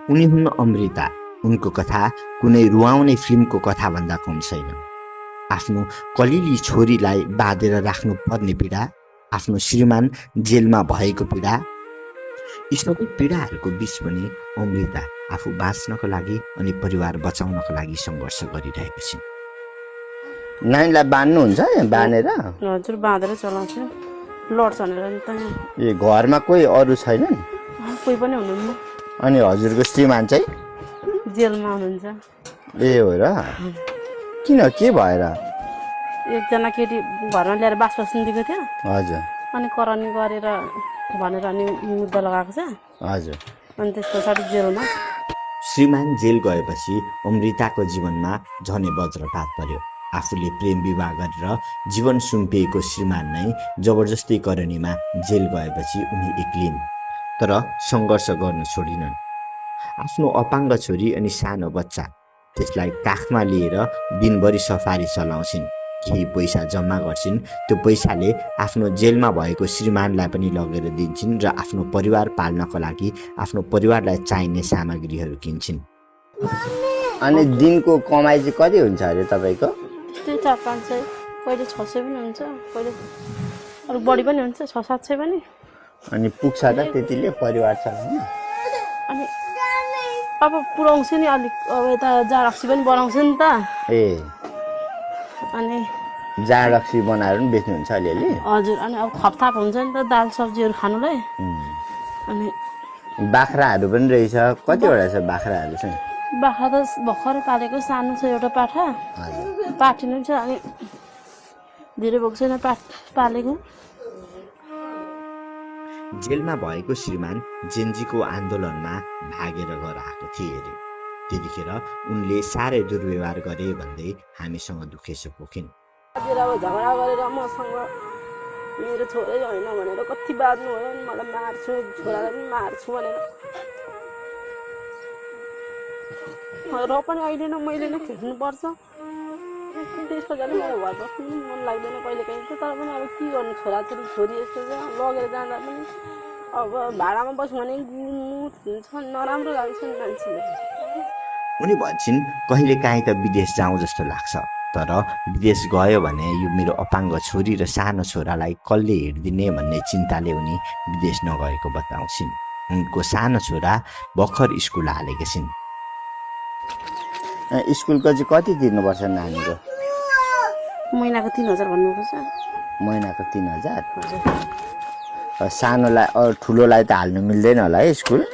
उनी हुन् अमृता। उनको कथा कुनै रुवाउने फिल्मको कथा भन्दा कम छैन। आफ्नो कलिली छोरीलाई बाँधेर राख्नु पर्ने पीडा, आफ्नो श्रीमान जेलमा भएको पीडा, यी सबै पीडाहरूको बीच पनि अमृता आफू बाँच्नको लागि अनि परिवार बचाउनको लागि सङ्घर्ष गरिरहेको छिन्। नानीलाई बाँध्नुहुन्छ बाँधेर? हजुर, बाँधेर चलाउँछु। लड्छ भनेर नि त। ए, घरमा कोही अरू छैनन्? कोही पनि हुनुहुन्न। अनि हजुरको श्रीमान चाहिँ जेलमा हुनुहुन्छ। ए हो र? किन, के भएर? एकजना केटी घरमा ल्याएर बास बस्नु दिएको थियो। हजुर। अनि करानी गरेर भनेर अनि मुद्दा लगाएको छ। हजुर। अनि त्यस पछाडि जेलमा। श्रीमान जेल गएपछि अमृताको जीवनमा झनै वज्रपात पर्यो। आफूले प्रेम विवाह गरेर जीवन सुम्पिएको श्रीमान नै जबरजस्ती करणीमा जेल गएपछि उनी एक्लिन्, तर सङ्घर्ष गर्न छोडिनन्। आफ्नो अपाङ्ग छोरी अनि सानो बच्चा, त्यसलाई काखमा लिएर दिनभरि सफारी चलाउँछिन्। केही पैसा जम्मा गर्छिन्। त्यो पैसाले आफ्नो जेलमा भएको श्रीमानलाई पनि लगेर दिन्छन् र आफ्नो परिवार पाल्नको लागि आफ्नो परिवारलाई चाहिने सामग्रीहरू किन्छन्। अनि दिनको कमाइ चाहिँ कति हुन्छ अरे तपाईँको? त्यही 400-500, कहिले 600 पनि हुन्छ, कहिले अरू बढी पनि हुन्छ, 600-700 पनि। अनि पुग्छ त त्यतिले परिवार चलाउन? अनि अब पुऱ्याउँछु नि अलिक, अब यता जारक्सी पनि बनाउँछु नि त। ए, अनि जाँड रक्सी बनाएर पनि बेच्नुहुन्छ अलिअलि? हजुर। अनि अब थपथाप हुन्छ नि त दाल सब्जीहरू खानुलाई। अनि बाख्राहरू पनि रहेछ, कतिवटा छ बाख्राहरू चाहिँ? बाख्रा त भर्खर पालेको सानो छ एउटा पाठा, पाठिनु छ। अनि धेरै भएको छैन पालेको। जेलमा भएको श्रीमान जेन्जीको आन्दोलनमा भागेर घर आएको थिए अरे। त्यतिखेर उनले साह्रै दुर्व्यवहार गरे भन्दै हामीसँग दुखेसो पोखिन्। अब झगडा गरेर मसँग मेरो छोरै होइन भनेर कति बाँध्नु भयो। अनि मलाई मार्छु, छोरालाई पनि मार्छु भनेर। र पनि अहिले नै मैले नै खेल्नुपर्छ। त्यसको जाने मलाई घर बस्नु मन लाग्दैन कहिले काहीँ त। तर पनि अब के गर्नु, छोरी यस्तो छ, लगेर जाँदा पनि अब भाडामा बस्नु भने गुमुट हुन्छ, नराम्रो लाग्छ नि मान्छेले। उनी भन्छन् कहिले काहीँ त विदेश जाउँ जस्तो लाग्छ, तर विदेश गयो भने यो मेरो अपाङ्ग छोरी र सानो छोरालाई कसले हिँड्दिने भन्ने चिन्ताले उनी विदेश नगएको बताउँछिन्। उनको सानो छोरा भर्खर स्कुल हालेका छिन्। स्कुलको चाहिँ कति तिर्नुपर्छ नानीको? महिनाको 3000 भन्नुपर्छ। महिनाको 3000? सानोलाई ठुलोलाई त हाल्नु मिल्दैन होला है स्कुल?